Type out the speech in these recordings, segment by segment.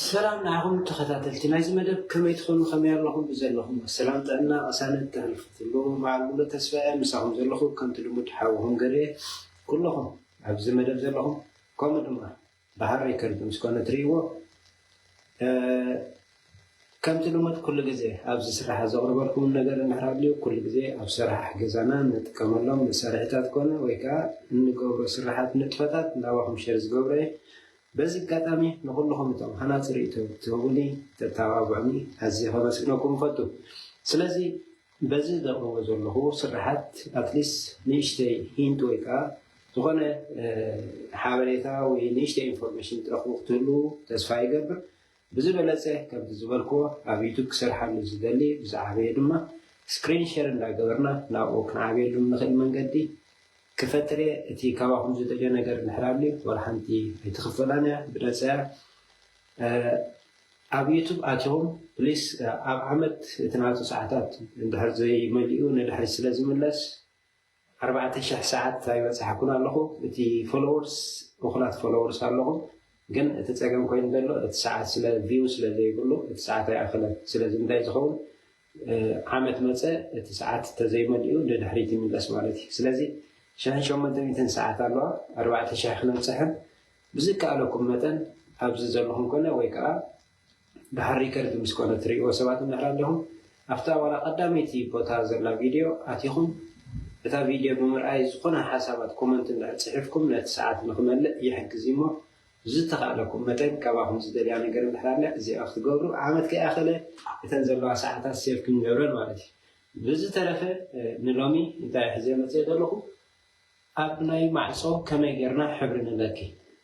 ሰላም ንዓኹም ተኸታተልቲ ናይዚ መደብ፣ ከመይ ትኾኑ? ከመይ ኣለኹም? ብዘለኹም ሰላም ጥዕና ቅሳነት ተሕልፉ ኩሉ በዓል ሙሉ ተስፋ እየ። ምሳኹም ዘለኹ ከምቲ ልሙድ ሓውኹም ገርየ። ኩለኹም ኣብዚ መደብ ዘለኹም ከምኡ ድማ ብሓር ሪከርድ ምስ ኮነ ትርእይዎ፣ እ፣ ከምቲ ልሙድ ኩሉ ግዜ ኣብዚ ስራሕ ዘቕርበልኩም ነገር እንድሕር ኣልዩ፣ ኩሉ ግዜ ኣብ ስራሕ ገዛና እንጥቀመሎም መሳርሒታት ኮነ ወይ ከዓ እንገብሮ ስራሓት ንጥፈታት ናባኹም ሸር ዝገብሮ እየ። በዚ ኣጋጣሚ ንኹልኹም እቶም ሃናፂ ርእይቶ ትህቡኒ፣ ተተባብዑኒ ኣዝየ ከመስግነኩም እፈቱ። ስለዚ በዚ ዘቕርቦ ዘለኹ ስራሓት ኣትሊስት ንእሽተይ ሂንት ወይ ከዓ ዝኾነ፣ እ፣ ሓበሬታ ወይ ንእሽተይ ኢንፎርሜሽን ትረኽቡ ክትህልዉ ተስፋ ይገብር። ብዝበለፀ ከምቲ ዝበልክዎ ኣብ ዩቱብ ክሰርሓሉ ዝደሊ ብዝዓበየ ድማ ስክሪን ሸር እንዳገበርና ናብኡ ክንዓብየሉ ንኽእል መንገዲ ክፈጥር እየ። እቲ ካባኹም ዝደልዮ ነገር እንድሕር ኣልዩ ዋላ ሓንቲ ኣይትኽፈላን እያ፣ ብነፃ እያ። እ፣ ኣብ ዩቱብ ኣቲኹም ፕሊስ፣ እ፣ ኣብ ዓመት እቲ ናቱ ሰዓታት እንድሕር ዘይመሊኡ ንድሕሪት ስለ ዝምለስ ኣርባዕተ ሽሕ ሰዓት ኣይበፃሕኩን ኣለኹ። እቲ ፎሎወርስ፣ እኹላት ፎሎወርስ ኣለኹም፣ ግን እቲ ፀገም ኮይኑ ዘሎ እቲ ሰዓት ስለ ቪው ስለ ዘይብሉ እቲ ሰዓት ኣይኣኸለን። ስለዚ እንታይ ዝኸውን እ፣ ዓመት መጸ እቲ ሰዓት ተዘይመሊኡ ንድሕሪት ይምለስ ማለት እዩ። ስለዚ ሽሕን ሸሞንተ ሚእትን ሰዓት ኣለዋ፣ ኣርባዕተ ሽሕ ክነብጽሕን ብዝከኣለኩም መጠን ኣብዚ ዘለኹም ኮነ ወይ ከዓ ድሓር ሪከርድ ምስ ኮነ ትርእይዎ ሰባት እንድሕር ኣለኹም፣ ኣብታ ዋላ ቀዳመይቲ ቦታ ዘላ ቪድዮ ኣቲኹም እታ ቪድዮ ብምርኣይ ዝኾነ ሓሳባት ኮመንት እንድሕር ጽሒፍኩም ነቲ ሰዓት ንኽመልእ ይሕግዝ እዩ እሞ ዝተኻእለኩም መጠን ካባኹም ዝደልያ ነገር እንድሕር ኣላ እዚኣ ክትገብሩ ዓመት ከይኣኸለ እተን ዘለዋ ሰዓታት ሴቭ ክንገብረን ማለት እዩ። ብዝተረፈ እ፣ ንሎሚ እንታይ ሕዘ መፅየ ዘለኹ ኣብ ናይ ማዕፆ ከመይ ጌርና ሕብሪ ንለኪ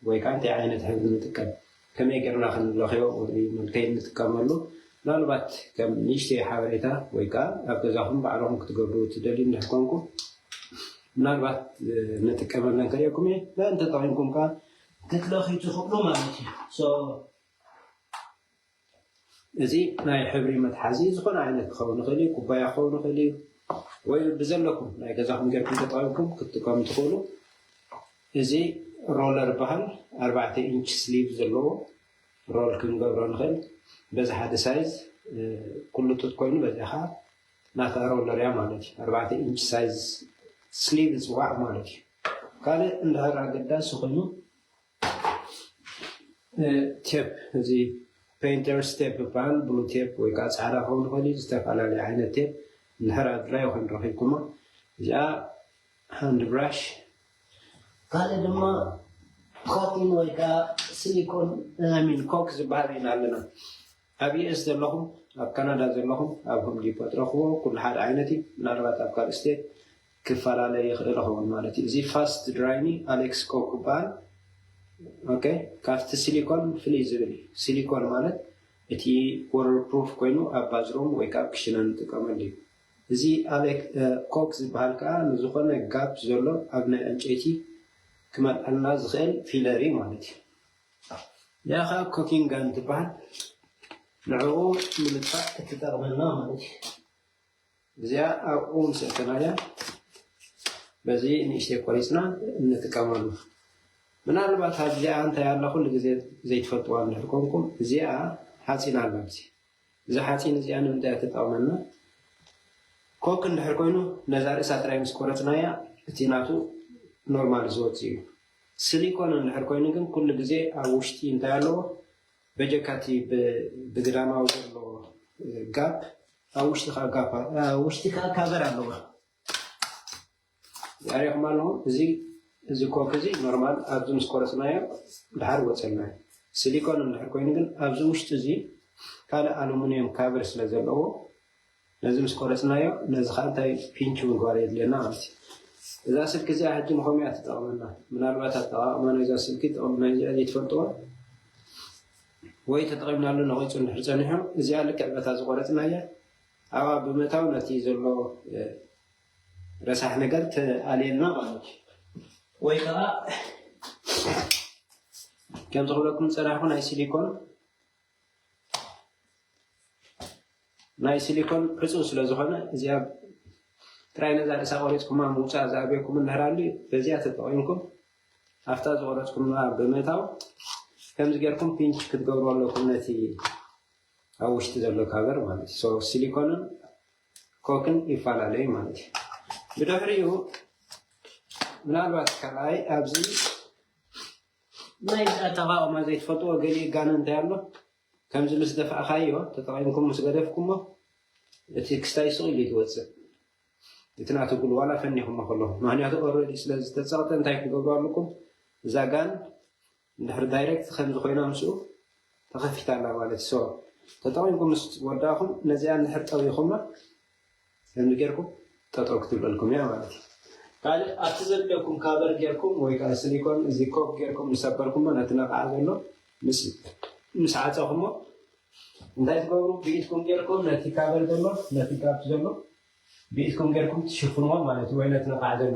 ወይ ከዓ እንታይ ዓይነት ሕብሪ ንጥቀም ከመይ ጌርና ክንለኽዮ ወይ ከይንጥቀመሉ ምናልባት ከም ንእሽተይ ሓበሬታ ወይ ከዓ ኣብ ገዛኹም ባዕልኹም ክትገብሩ ትደልዩ እንድሕር ኮንኩም ምናልባት እ፣ ንጥቀመለን ከርእየኩም እየ። በእንተ ተጠቒምኩም ከዓ ክትለኽዩ ትኽእሉ ማለት እዩ። So፣ እዚ ናይ ሕብሪ መትሓዚ ዝኾነ ዓይነት ክኸውን ይኽእል እዩ፣ ኩባያ ክኸውን ይኽእል እዩ፣ ወይ ብዘለኩም ናይ ገዛኹም ጌርኩም ተጠቒምኩም ክትጥቀሙ ትኽእሉ። እዚ ሮለር ይበሃል፣ ኣርባዕተ ኢንች ስሊቭ ዘለዎ ሮል ክንገብሮ ንኽእል። በዚ ሓደ ሳይዝ እ፣ ኩሉ ጡጥ ኮይኑ በዚኣ ከዓ ናታ ሮለር እያ ማለት እዩ። ኣርባዕተ ኢንች ሳይዝ ስሊቭ ዝፅዋዕ ማለት እዩ። ካልእ እንድሕር ኣገዳሲ ኮይኑ እ፣ ቴፕ፣ እዚ ፔይንተርስ ቴፕ ይበሃል። ብሉ ቴፕ ወይ ከዓ ፃዕዳ ክኸውን ይኽእል እዩ። ዝተፈላለዩ ዓይነት ቴፕ እንድሕር ኣድላይ ይኹን ረኺብኩሞ። እዚኣ ሃንድ ብራሽ፣ ካልእ ድማ ኮቲን ወይ ከዓ ሲሊኮን ሚን ኮክ ዝበሃል ኢና ኣለና። ኣብ ዩ ኤስ ዘለኹም፣ ኣብ ካናዳ ዘለኹም ኣብ ሆም ዲፖ ትረኽብዎ፣ ኩሉ ሓደ ዓይነት እዩ። ምናልባት ኣብ ካልእ ስቴት ክፈላለ ይኽእል ይኸውን ማለት እዩ። እዚ ፋስት ድራይኒ ኣሌክስ ኮክ ይበሃል። ኦኬ፣ ካብቲ ሲሊኮን ፍልይ ዝብል እዩ። ሲሊኮን ማለት እቲ ወተር ፕሩፍ ኮይኑ ኣብ ባዝሩም ወይ ከዓ ኣብ ክሽነ ንጥቀመሉ እዩ። እዚ ኣሌክ እ፣ ኮክ ዝበሃል ከዓ ንዝኾነ ጋፕ ዘሎ ኣብ ናይ ዕንጨይቲ ክመልኣልና ዝኽእል ፊለር እዩ ማለት እዩ። እዚኣ ከዓ ኮኪንግ ጋን ትበሃል። ንዕኡ ንምጥፋእ እትጠቕመና ማለት እዩ። እዚኣ ኣብኡ ምስ ኣእተናያ በዚ ንእሽተይ ቆሪፅና እንጥቀመሉ። ምናልባት ኣብዚኣ እንታይ ኣላ ኩሉ ግዜ ዘይትፈልጥዋ እንድሕር ኮንኩም፣ እዚኣ ሓፂን ኣላ ኣብዚ። እዛ ሓፂን እዚኣ ንምንታይ እያ ትጠቕመና? ኮክ እንድሕር ኮይኑ ነዛ ርእሳ ጥራይ ምስ ቆረፅናያ እቲ ናቱ ኖርማል ዝወፅእ እዩ። ሲሊኮን እንድሕር ኮይኑ ግን ኩሉ ግዜ ኣብ ውሽጢ እንታይ ኣለዎ? በጀካቲ ብ-፣ ብግዳማዊ ዘሎ ጋፕ ኣብ ውሽጢ ከዓ ጋፕ ኣ-፣ ኣብ ውሽጢ ከዓ ካቨር ኣለዎ። ዛሬኹም ኣለኹም። እዚ፣ እዚ ኮክ እዚ ኖርማል ኣብዚ ምስ ቆረፅናዮ ድሓር ወፀልና። ሲሊኮን እንድሕር ኮይኑ ግን ኣብዚ ውሽጢ እዚ ካልእ ኣሉሚኒየም ካቨር ስለ ዘለዎ ነዚ ምስ ቆረፅናዮ ነዚ ከዓ እንታይ ፒንች ምግባር የድልየና ማለት እዩ። እዛ ስልኪ እዚኣ ሕጂ ንኸምኡ እያ ትጠቕመና። ምናልባት ኣጠቓቕማ ናይዛ ስልኪ ጥቕሚ ናይዚኣ ዘይትፈልጥዋ ወይ ተጠቒምናሉ ነቒፁ እንድሕር ፀኒሑ እዚኣ ልክዕ በታ ዝቆረፅናያ ኣብኣ ብምእታው ነቲ ዘሎ እ፣ ረሳሕ ነገር ትኣልየልና ማለት እዩ። ወይ ከዓ ከምዚ ክብለኩም ዝፀናሕኩ ናይ ሲሊኮን ናይ ሲሊኮን ዕፁ ስለ ዝኾነ እዚኣ ጥራይ ነዛ ርእሳ ቆሪፅኩማ ምውፃእ ዝኣብየኩም እንድሕር ኣሉ በዚኣ ተጠቒምኩም ኣብታ ዝቆረፅኩማ ብምእታው ከምዚ ጌርኩም ፒንች ክትገብሩ ኣለኩም ነቲ ኣብ ውሽጢ ዘሎ ካቨር ማለት እዩ። ሶ ሲሊኮንን ኮክን ይፈላለዩ ማለት እዩ። ብድሕሪኡ ምናልባት ካልኣይ ኣብዚ ናይ ኣጠቓቕማ ዘይትፈልጥዎ ገሊኡ ጋነ እንታይ ኣሎ፣ ከምዚ ምስ ደፋእካዮ ተጠቒምኩም ምስ ገደፍኩሞ እቲ ክስታይ ስቕ ኢሉ ትወፅእ። እቲ ናቱ ግሉ ዋላ ፈኒኹሞ ከለኹ ምክንያቱ ኦረዲ ስለ ዝተፀቕጠ እንታይ ክትገብሩ ኣለኩም? እዛ ጋን እንድሕር ዳይሬክት ከምዚ ኮይና ምስኡ ተኸፊታ ኣላ ማለት ሶ ተጠቒምኩም ምስ ወዳእኹም ነዚኣ እንድሕር ጠዊኹማ ከምዚ ጌርኩም ጠጠው ክትብለልኩም እያ ማለት እዩ። ካልእ ኣብቲ ዘድለኩም ካቨር ጌርኩም ወይ ከዓ ስሊኮን እዚ ኮክ ጌርኩም ዝሰበርኩሞ ነቲ ነቃዓ ዘሎ ምስ ዓፀኹሞ እንታይ ትገብሩ? ብኢድኩም ጌርኩም ነቲ ካቨር ዘሎ ነቲ ጋፕ ዘሎ ብኢድኩም ጌርኩም ትሽፍንዎ ማለት እዩ። ወይ ነቲ ነቃዓ ዘሎ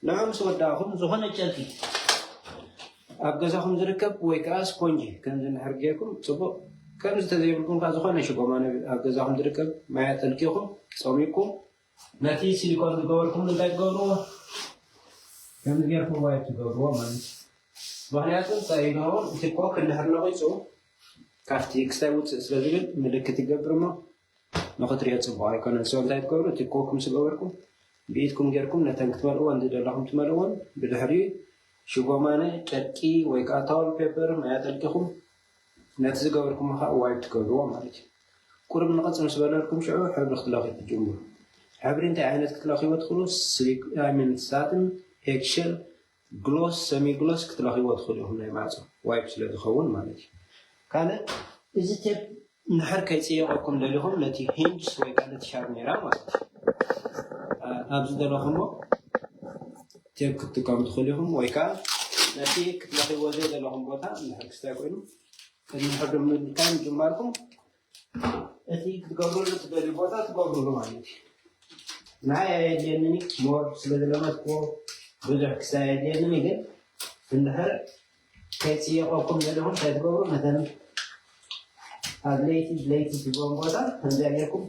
ንዑ ምስ ወዳእኹም ዝኾነ ጨርቂ ኣብ ገዛኹም ዝርከብ ወይ ከዓ ስፖንጂ ከምዚ እንድሕር ጌርኩም ፅቡቕ፣ ከምዚ ተዘይብልኩም ከዓ ዝኾነ ሽጎማ ኣብ ገዛኹም ዝርከብ ማይ ኣጠልቂኹም ፀሚቕኩም ነቲ ሲሊኮን ዝገበርኩም እንታይ ትገብርዎ? ከምዚ ጌርኩም ዋይፕ ትገብርዎ ማለት እዩ። ምክንያቱ እንታይ ኢልዎም እቲ ኮክ እንድሕር ነቂፁ ካብቲ ክስታይ ውፅእ ስለ ዝብል ምልክት ይገብር እሞ ንክትሪኦ ፅቡቅ ኣይኮነን። ሰው እንታይ ትገብሩ? እቲ ኮክ ምስ ገበርኩም ብኢድኩም ጌርኩም ነተን ክትመልእወን ዝደለኹም ትመልእወን። ብድሕሪኡ ሽጎማነ ጨርቂ ወይ ከዓ ታወል ፔፐር ማይ ኣጠልቂኹም ነቲ ዝገበርኩም ከዓ ዋይፕ ትገብርዎ ማለት እዩ። ቁርብ ንቐፅ ምስ በለልኩም ሽዑ ሕብሪ ክትለኺ ትጅምሩ። ሕብሪ እንታይ ዓይነት ክትለኺዎ ትኽእሉ? ስሊክ ሚን ሳጥን፣ ኤግሸል፣ ግሎስ፣ ሰሚ ግሎስ ክትለኺዎ ትኽእሉ ኢኹም ናይ ማዕፆ ዋይፕ ስለ ዝኸውን ማለት እዩ። ካልእ እዚ ቴፕ እንድሕር ከይፅየቐኩም ደሊኹም ነቲ ሂንጅስ ወይ ከዓ ነቲ ሻርኔራ ማለት እዩ ኣብ ዝደለኹሞ ቴፕ ክትጥቀሙ ትኽእሉ ኢኹም ወይ ከዓ ነቲ ክትለኺዎ ዘይደለኹም ቦታ እንድሕር ክስታይ ኮይኑ ቅድሚ ሕብሪ ምልካይ ምጅማርኩም እቲ ክትገብርሉ ትደልዩ ቦታ ትገብርሉ ማለት እዩ። ናይ ኣየድልየንን ሞር ስለ ዝለመድክዎ ብዙሕ ክስታይ ኣየድልየንን ግን እንድሕር ከይፅየቐኩም ዘለኹም እንታይ ትገብሩ ነተን ኣብ ለይቲ ለይቲ ትብሎም ቦታ ከምዚኣ ጌርኩም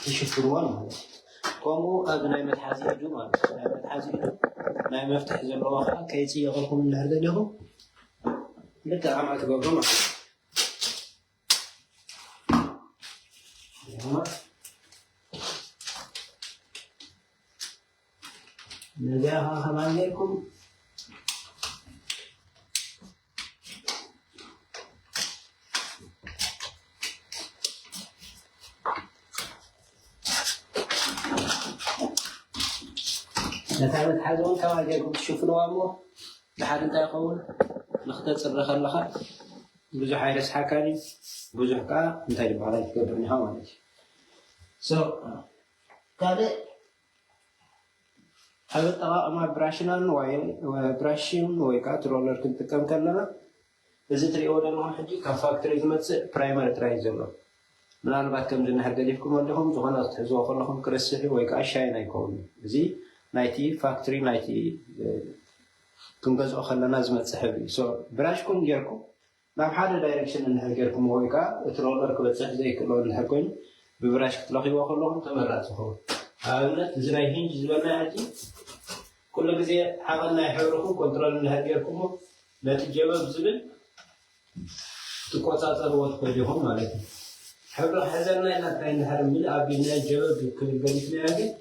ትሽፍንዎን ማለት እዩ። ከምኡ ኣብ ናይ መትሓዚ ኢዱ ማለት እዩ። ናይ መትሓዚ ኢዱ ናይ መፍትሒ ዘለዎ ከዓ ከይፅየቐኩም እንድሕር ደሊኹም ልክዕ ከምኣ ትገብሩ ማለት እዩ። ነዚኣ ከዓ ከማን ጌርኩም ነታ መትሓዚ እውን ከማን ጌርኩም ትሽፍንዋ እሞ ድሓር እንታይ ይኸውን ንክተፅሪ ከለካ ብዙሕ ኣይረስሓካን እዩ። ብዙሕ ከዓ እንታይ ዝበሃል ኣይትገብርን ኢኻ ማለት እዩ። ካልእ ኣብ ኣጠቓቕማ ብራሽናን ብራሽን ወይ ከዓ ትሮለር ክንጥቀም ከለና እዚ ትሪእዎ ዘለኹም ሕጂ ካብ ፋክትሪ ዝመፅእ ፕራይመር ጥራይ ዘሎ ምናልባት ከምዚ እንድሕር ገዲፍኩም ኣለኹም ዝኾነ ክትሕዝዎ ከለኹም ክርስሒ ወይ ከዓ ሻይን ኣይከውን እዚ ናይቲ ፋክትሪ ናይቲ ክንገዝኦ ከለና ዝመፅእ ሕብሪ ብራሽኩም ጌርኩም ናብ ሓደ ዳይሬክሽን እንድሕር ጌርኩሞ ወይ ከዓ እቲ ሮለር ክበፅሕ ዘይክእሎ እንድሕር ኮይኑ ብብራሽ ክትለኽይዎ ከለኹም ተመራፂ ይኸውን። ኣብነት እዚ ናይ ሂንጅ ዝበልና ሕጂ ኩሉ ግዜ ሓቐን ናይ ሕብርኹም ኮንትሮል እንድሕር ጌርኩሞ ነቲ ጀበብ ዝብል ትቆፃፀርዎ ትኽእሉ ኢኹም ማለት እዩ። ሕብሪ ክሕዘልና ኢልና ጥራይ እንድሕር ምልእ ኣቢልናዮ ጀበብ ክብል ገዲፍናዮ ግን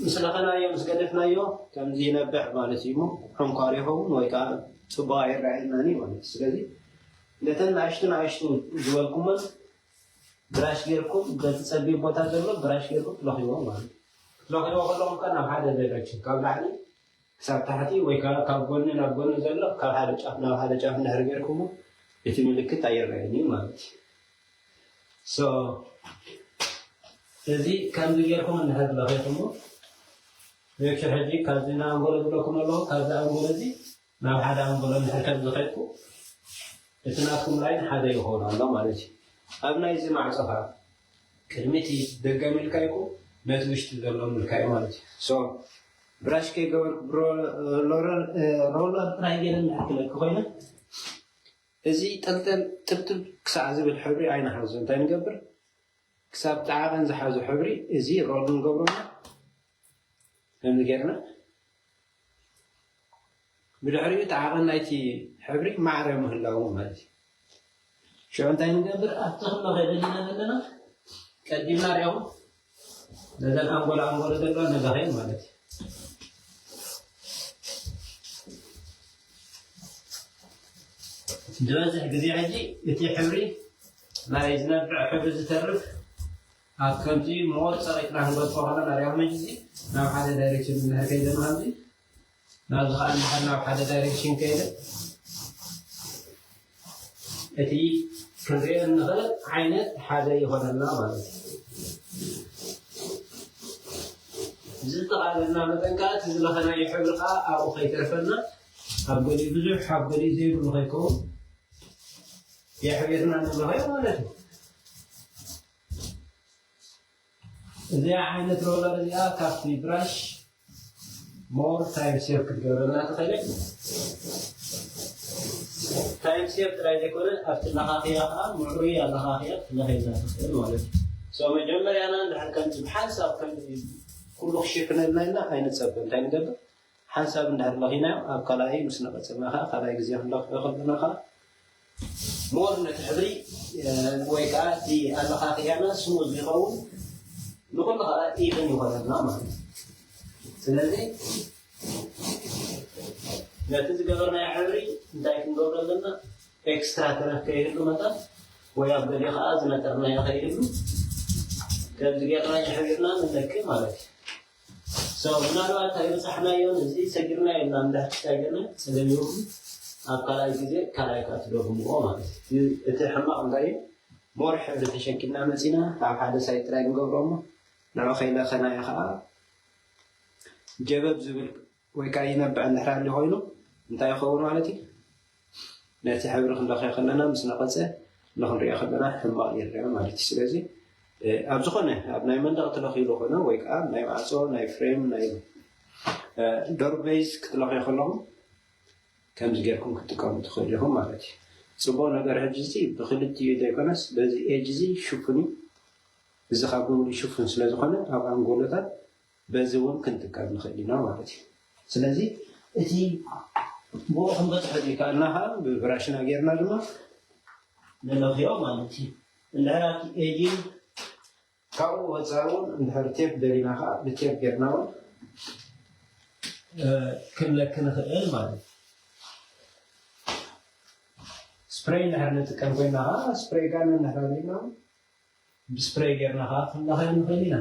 ምስ ለኸናዮ ምስ ገደፍናዮ ከምዚ ይነብዕ ማለት እዩ። ዕንኳር ይኸውን ወይ ከዓ ፅቡቅ ኣይረኣየናን እዩ ማለት እዩ። ስለዚ ነተን ንኣሽቱ ንኣሽቱ ዝበልኩመን ብራሽ ጌርኩም በቲ ፀቢብ ቦታ ዘሎ ብራሽ ጌርኩም ትለኽይዎ ማለት እዩ። ክትለኽይዎ ከለኹም ከ ናብ ሓደ ዳይሬክሽን ካብ ላዕሊ ክሳብ ታሕቲ ወይ ከዓ ካብ ጎኒ ናብ ጎኒ ዘሎ ካብ ሓደ ጫፍ ናብ ሓደ ጫፍ እንድሕር ጌርኩሞ እቲ ምልክት ኣይረኣየን እዩ ማለት እዩ። እዚ ከምዚ ጌርኩም እንድሕር ለኺኹሞ ሌክቸር ሕጂ ካብዚ ንኣንጎሎ ዝብለኩም ኣለኹ ካብዚ ኣንጎሎ እዚ ናብ ሓደ ኣንጎሎ እንድሕር ከም ዝኸድኩ እቲ ናትኩም ላይን ሓደ ይኸውን ኣሎ ማለት እዩ። ኣብ ናይዚ ማዕፆ ከዓ ቅድሚቲ ደገ ምልካይኩም ነቲ ውሽጢ ዘሎ ምልካይ ማለት እዩ። ብራሽ ከይገበርኩ ሮለር ጥራይ ገይረ እንድሕር ክለኪ ኮይነ እዚ ጠልጠል ጥብጥብ ክሳዕ ዝብል ሕብሪ ኣይንሓዞ እንታይ ንገብር ክሳብ ጣዕቐን ዝሓዞ ሕብሪ እዚ ሮል ንገብሮና ከምዚ ጌርና ብድሕሪኡ እቲ ዓቐን ናይቲ ሕብሪ ማዕረ ምህላዉ ማለት እዩ። ሽዑ እንታይ ንገብር? ኣብቲ ክንለኽዮ ደሊና ዘለና ቀዲምና ርኢኹም ነዘን ኣንጎሎ ኣንጎሎ ዘለዋ ነጋኽየን ማለት እዩ። ዝበዝሕ ግዜ ሕጂ እቲ ሕብሪ ናይ ዝነብዕ ሕብሪ ዝተርፍ ኣብ ከምቲ ሞር ፀቂጥና ክንገድፎ ከለና ሪኦም ሕጂ ናብ ሓደ ዳይሬክሽን እንድሕር ከይደ ማለት ናብዚ ከዓ እንድሕር ናብ ሓደ ዳይሬክሽን ከይደ እቲ ክንሪኦ እንኽእል ዓይነት ሓደ ይኾነልና ማለት እዩ። ዝተቓለልና መጠን ከዓ እቲ ዝለኸናዮ ሕብሪ ከዓ ኣብኡ ከይተርፈና ኣብ ገሊኡ ብዙሕ ኣብ ገሊኡ ዘይብሉ ከይከውን የሕቢርና ንለኸዮ ማለት እዩ። እዚኣ ዓይነት ሮለር እዚኣ ካብቲ ብራሽ ሞር ታይም ሴቭ ክትገብረልና ትኽእል። ታይም ሴቭ ጥራይ ዘይኮነ ኣብቲ ለኻኽያ ከዓ ምዕሩይ ኣለኻኽያ ክትለኸየልና ትኽእል ማለት እዩ። ሶ መጀመርያና እንድሕር ከምዚ ብሓንሳብ ከም ኩሉ ክሽፍነልና ኢልና ኣይንፀበ እንታይ ንገብር ሓንሳብ እንድሕር ለኺናዮ ኣብ ካልኣይ ምስ ነቐፀልና ከዓ ካልኣይ ግዜ ክንለኽዮ ከለና ከዓ ሞር ነቲ ሕብሪ ወይ ከዓ እቲ ኣለኻኽያና ስሙዝ ይኸውን ንኩሉ ከዓ ኢቨን ይኾነልና ማለት እዩ። ስለዚ ነቲ ዝገበርናዮ ሕብሪ እንታይ ክንገብሮ ኣለና? ኤክስትራ ተረፍ ከይህሉ መጠን ወይ ኣብ ገሊኡ ከዓ ዝነጠርናዮ ከይህሉ ከምዚ ጌርና የሕቢርና ንለኪ ማለት እዩ። ምናልባት ኣይበፃሕናዮን እዚ ሰጊርና የላ እንዳሕክታ ገለ ፀገም ይኹም ኣብ ካልኣይ ግዜ ካልኣይ ከዓ ትደግምዎ ማለት እዩ። እቲ ሕማቕ እንታይ እዩ? ሞር ሕብሪ ተሸኪልና መፂና ኣብ ሓደ ሳይት ጥራይ ንገብሮ እሞ ንዑ ከይለኸናዮ ከዓ ጀበብ ዝብል ወይ ከዓ ይነብዕ እንድሕር ኣሊ ኮይኑ እንታይ ይኸውን ማለት እዩ? ነቲ ሕብሪ ክንለኽዮ ከለና ምስ ነቐፀ ንክንሪኦ ከለና ሕማቕ ይረአ ማለት እዩ። ስለዚ ኣብ ዝኾነ ኣብ ናይ መንደቕ ትለኽይሉ ኮነ ወይ ከዓ ናይ ማዕፆ ናይ ፍሬም ናይ ዶር ቤዝ ክትለኽዮ ከለኹም ከምዚ ጌርኩም ክትጥቀሙ ትኽእሉ ኢኹም ማለት እዩ። ፅቡቕ ነገር ሕጂ እዚ ብክልቲኡ ዘይኮነስ በዚ ኤጅ እዚ ሽፉን እዩ። እዚ ካብ ብምሉእ ሽፉን ስለዝኾነ ኣብ ኣንጎሎታት በዚ እውን ክንጥቀም ንኽእል ኢና ማለት እዩ። ስለዚ እቲ ብኡ ክንበፅሖ ዘይከኣልና ከዓ ብብራሽና ጌርና ድማ ንለኽዮ ማለት እዩ። እንድሕር ኣብቲ ኤጅን ካብኡ ወፃኢ እውን እንድሕር ቴፕ ደሊና ከዓ ብቴፕ ጌርና እውን ክንለክ ንኽእል ማለት እዩ። ስፕሬይ እንድሕር ንጥቀም ኮይና ከዓ ስፕሬይ ጋን እንድሕር ኣሊና ብስፕሬይ ጌርና ከዓ ክንለኸዮ ንኽእል ኢና።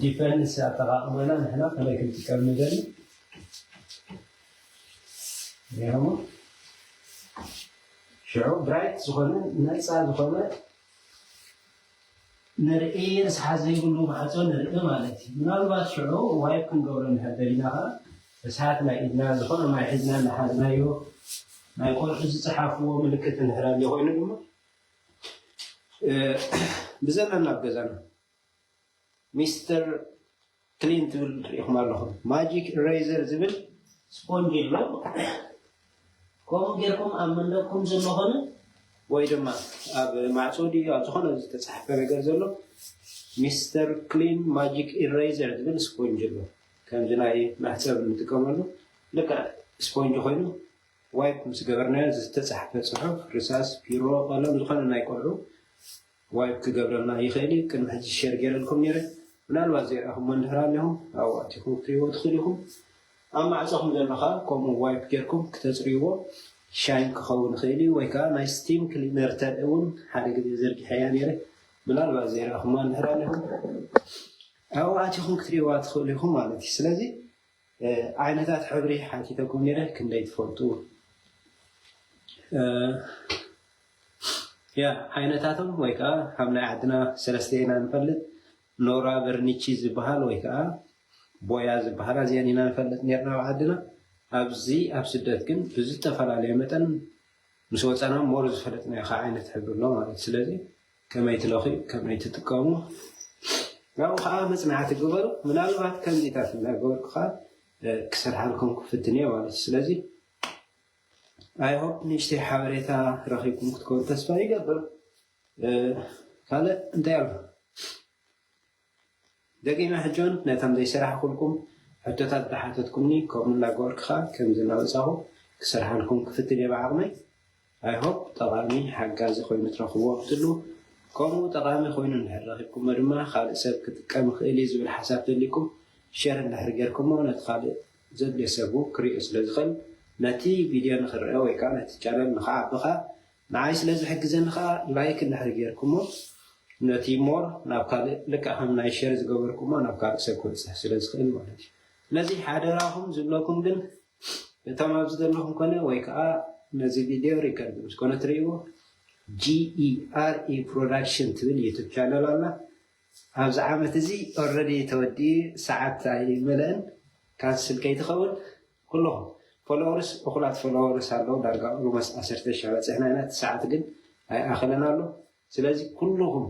ዲፐንድስ ኣጠቃቅማና ንሕና ከመይ ክንጥቀም ንደሊ ሪሞ ሽዑ ብራይት ዝኾነ ነፃ ዝኾነ ንርኢ ርስሓት ዘይብሉ ማዕፆ ንርኢ ማለት እዩ። ምናልባት ሽዑ ዋይፕ ክንገብሮ እንድሕር ደሊና ከዓ ርስሓት ናይ ኢድና ዝኾነ ማይ ሒዝና እናሓዝናዮ ናይ ቆልዑ ዝፀሓፍዎ ምልክት እንድሕር ኣሎ ኮይኑ ድማ ብዘለና ኣብ ገዛና ሚስተር ክሊን ትብል ርኢኹም ኣለኹም። ማጂክ ኢሬዘር ዝብል ስፖንጅ ኣሎ። ከምኡ ጌርኩም ኣብ መንደቅኩም ዘሎ ኾነ ወይ ድማ ኣብ ማዕፆ ድዩ ኣብ ዝኾነ ዝተፃሕፈ ነገር ዘሎ ሚስተር ክሊን ማጂክ ኢሬዘር ዝብል ስፖንጅ ኣሎ። ከምዚ ናይ መሕፀብ እንጥቀመሉ ልክዕ ስፖንጅ ኮይኑ ዋይፕ ምስ ገበርናዮ ዝተፃሕፈ ፅሑፍ ርሳስ ፒሮ ቀለም ዝኾነ ናይ ቆልዑ ዋይፕ ክገብረልና ይኽእል እዩ። ቅድሚ ሕጂ ሸር ገይረልኩም ነይረ። ምናልባት ዘይረኣኹሞ እንድሕር ኣለኹም ኣብኡ ኣቲኹም ክትሪእዎ ትኽእሉ ኢኹም። ኣብ ማዕፆኹም ዘሎ ከዓ ከምኡ ዋይፕ ጌርኩም ክተፅርይዎ ሻይን ክኸውን ይኽእል እዩ። ወይ ከዓ ናይ ስቲም ክሊነር ተርኢ እውን ሓደ ግዜ ዘርጊሐያ ነይረ። ምናልባት ዘይረኣኹማ እንድሕር ኣለኹም ኣብኡ ኣቲኹም ክትሪእዋ ትኽእሉ ኢኹም ማለት እዩ። ስለዚ ዓይነታት ሕብሪ ሓቲተኩም ነይረ ክንደይ ትፈልጡ? ያ ዓይነታቶም ወይ ከዓ ካብ ናይ ዓድና ሰለስተ ኢና ንፈልጥ። ኖራ በርኒቺ ዝበሃል ወይ ከዓ ቦያ ዝበሃል ኣዚአን ኢና ንፈልጥ ነርና ኣብ ዓድና። ኣብዚ ኣብ ስደት ግን ብዝተፈላለየ መጠን ምስ ወፃና ሞር ዝፈለጥናዮ ከዓ ዓይነት ሕብሪ ኣሎ ማለት እዩ። ስለዚ ከመይ ትለኽዩ ከመይ ትጥቀሙ ናብኡ ከዓ መፅናዕቲ ግበሩ። ምናልባት ከምዚታት እናገበርኩ ከዓ ክሰርሓልኩም ክፍትን እየ ማለት እዩ። ስለዚ ኣይሆፕ ንእሽተይ ሓበሬታ ረኺብኩም ክትከውን ተስፋ ይገብር። ካልእ እንታይ ኣሎ? ደቂና ሕጆን ነቶም ዘይሰራሕኩልኩም ሕቶታት ዝሓተትኩምኒ ከምኡ እናገበርኩ ከዓ ከምዚ እናመፃኹ ክሰርሓልኩም ክፍትን እየ ብዓቕመይ። I hope ጠቓሚ ሓጋዚ ኮይኑ ትረኽብዎ ክትሉ። ከምኡ ጠቓሚ ኮይኑ እንድሕር ረኺብኩሞ ድማ ካልእ ሰብ ክጥቀም ይኽእል እዩ ዝብል ሓሳብ ተልይኩም ሸር እንድሕር ጌርኩሞ ነቲ ካልእ ዘድልዮ ሰብ እውን ክሪኦ ስለ ዝኽእል ነቲ ቪድዮ ንኽርአ ወይ ከዓ ነቲ ቻነል ንኽዓቢ ከዓ ንዓይ ስለ ዝሕግዘኒ ከዓ ላይክ እንድሕር ጌርኩሞ ነቲ ሞር ናብ ካልእ ልክዕ ከም ናይ ሸር ዝገበርኩሞ ናብ ካልእ ሰብ ክበፅሕ ስለ ዝኽእል ማለት እዩ። ስለዚ ሓደራኹም ዝብለኩም ግን እቶም ኣብዚ ዘለኹም ኮነ ወይ ከዓ ነዚ ቪድዮ ሪከርድ ምስ ኮነ ትርእይዎ ጂኢአርኢ ፕሮዳክሽን ትብል ዩቱብ ቻነል ኣላ። ኣብዚ ዓመት እዚ ኦረዲ ተወዲኡ ሰዓት ኣይመለአን ካንስል ከይትኸውን ኩለኹም ፎሎወርስ እኹላት ፎሎወርስ ኣለዉ ዳርጋ ኦልሞስት ዓሰርተ ሺሕ በፂሕና ኢና። እቲ ሰዓት ግን ኣይኣኸለን ኣሎ። ስለዚ ኩልኹም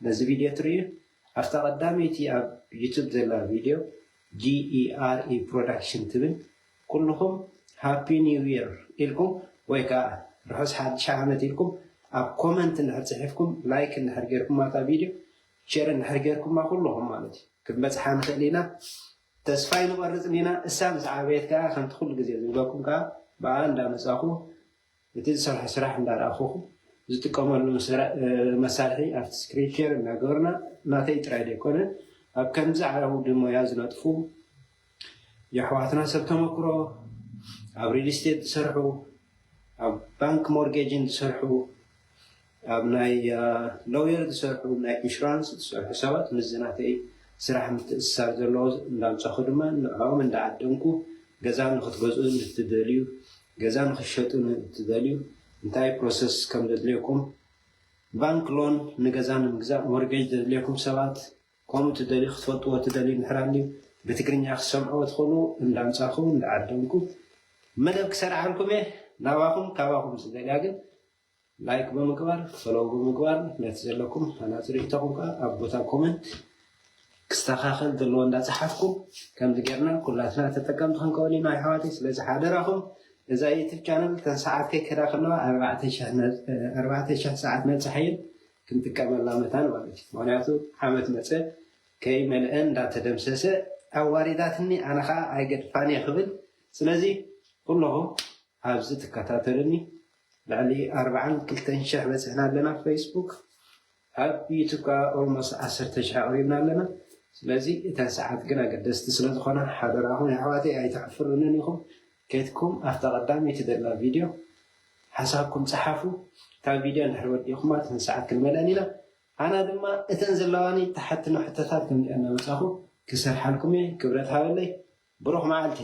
ነዚ ቪድዮ ትርእዩ ኣብታ ቀዳመይቲ ኣብ ዩቱብ ዘላ ቪድዮ ጂኢአርኢ ፕሮዳክሽን ትብል ኩልኹም ሃፒ ኒው ይር ኢልኩም ወይ ከዓ ርሑስ ሓድሽ ዓመት ኢልኩም ኣብ ኮመንት እንድሕር ፅሒፍኩም ላይክ እንድሕር ጌርኩም ማታ ቪድዮ ሸር እንድሕር ጌርኩማ ኩልኹም ማለት እዩ ክንበፅሓ ንኽእል ኢና። ተስፋ ይንቆርፅን ኢና። እሳ ምስ ዓበየት ከዓ ከምቲ ኩሉ ግዜ ዝብለኩም ከዓ ብኣ እንዳመፃኹ እቲ ዝሰርሖ ስራሕ እንዳረኣኹኹ ዝጥቀመሉ መሳርሒ ኣብቲ ስክሪን ሸር እናገበርና ናተይ ጥራይ ዘይኮነ ኣብ ከምዚ ዓውዲ ሞያ ዝነጥፉ የሕዋትና ሰብ ተመክሮ ኣብ ሪል ስቴት ዝሰርሑ ኣብ ባንክ ሞርጌጅን ዝሰርሑ ኣብ ናይ ሎየር ዝሰርሑ ናይ ኢንሹራንስ ዝሰርሑ ሰባት ምስዚ ናተይ ስራሕ ምትእስሳር ዘለዎ እንዳምፃኹ ድማ ንዕኦም እንዳዓደምኩ ገዛ ንክትገዝኡ ንትደልዩ ገዛ ንክሸጡ ንትደልዩ እንታይ ፕሮሰስ ከም ዘድልየኩም ባንክ ሎን ንገዛ ንምግዛእ ሞርጌጅ ዘድልየኩም ሰባት ከምኡ ትደልዩ ክትፈልጥዎ ትደልዩ እንድሕር ኣልዩ ብትግርኛ ክሰምዕዎ ትኽእሉ እንዳምፃኹ እንዳዓደምኩ መደብ ክሰርዓልኩም እየ ናባኹም ካባኹም ዝደልያ ግን ላይክ ብምግባር ፈሎው ብምግባር ነቲ ዘለኩም ሃናፂ ርኢቶኹም ከዓ ኣብ ቦታ ኮመንት ክስተኻኸል ዘለዎ እንዳፀሓፍኩም ከምዚ ጌርና ኩላትና ተጠቀምቲ ክንከውን ኢና ኣሕዋተይ ስለዚ ሓደራኹም እዛ ዩቱብ ቻነል ተንሰዓት ከይከዳ ከለዋ ኣርባዕተ ሺሕ ሰዓት ነብፅሓየን ክንጥቀመላ መታን ማለት እዩ ምክንያቱ ዓመት መፀ ከይመልአ እንዳተደምሰሰ ኣዋሪዳትኒ ኣነ ከዓ ኣይገድፋን እየ ክብል ስለዚ ኩለኹም ኣብዚ ትከታተሉኒ ልዕሊ ኣርባዓን ክልተን ሽሕ በፂሕና ኣለና ፌስቡክ ኣብ ዩቱብ ከዓ ኦልሞስት ዓሰርተ ሽሕ ኣቕሪብና ኣለና ስለዚ እተን ሰዓት ግን ኣገደስቲ ስለዝኾና ሓደራኹም የሕዋተይ ኣይተሕፍሩንን ኢኹም ከይትኩም ኣብታ ቀዳመይቲ ደላ ቪድዮ ሓሳብኩም ፀሓፉ እታ ቪድዮ እንድሕር ወዲእኩማ እተን ሰዓት ክንመልአን ኢና ኣና ድማ እተን ዘለዋኒ ተሓትኖ ሕቶታት ከምዚኣ እናመፃኹ ክሰርሓልኩም እየ ክብረት ሃበለይ ብሩኽ መዓልቲ